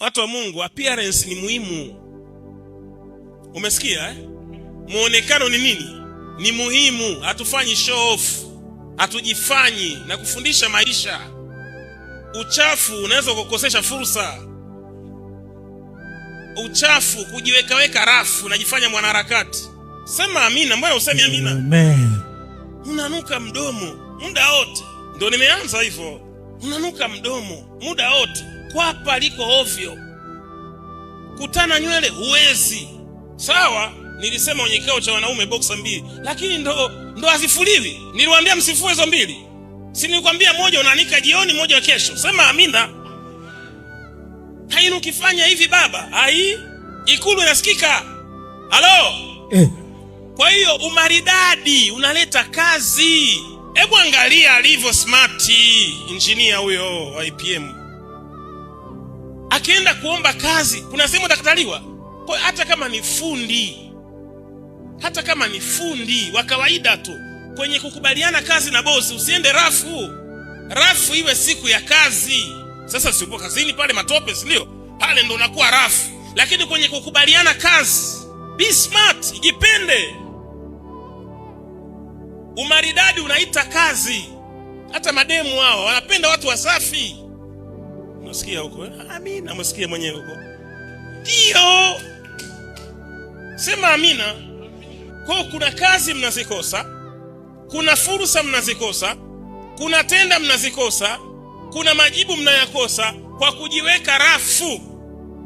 Watu wa Mungu, appearance ni muhimu. Umesikia eh? Muonekano ni nini? Ni muhimu. Hatufanyi show off, hatujifanyi na kufundisha maisha. Uchafu unaweza kukosesha fursa. Uchafu, kujiwekaweka rafu, najifanya mwanaharakati. Sema amina. Mbona usemi amina? Amen. Unanuka mdomo muda wote, ndo nimeanza hivyo. Unanuka mdomo muda wote, kwapa liko ovyo, kutana nywele huwezi. Sawa, nilisema kwenye kikao cha wanaume boksa mbili, lakini ndo hazifuliwi. Niliwaambia msifue hizo mbili, si nilikwambia moja unaanika jioni, moja kesho. Sema amina. Haini ukifanya hivi baba, ai Ikulu inasikika. Halo. Eh. Kwa hiyo umaridadi unaleta kazi. Hebu angalia alivyo smart engineer huyo wa IPM, akienda kuomba kazi, kuna sehemu atakataliwa. Kwa hiyo hata kama ni fundi, hata kama ni fundi wa kawaida tu, kwenye kukubaliana kazi na bosi, usiende rafu. Rafu iwe siku ya kazi. Sasa si upo kazini pale matope, si ndio? Pale ndo unakuwa rafu, lakini kwenye kukubaliana kazi, be smart, jipende. Umaridadi unaita kazi. Hata mademu hao wanapenda watu wasafi. Unasikia huko eh? Amina, umesikia mwenyewe huko. Ndio, sema amina. Kwa kuna kazi mnazikosa, kuna fursa mnazikosa, kuna tenda mnazikosa, kuna majibu mnayakosa kwa kujiweka rafu.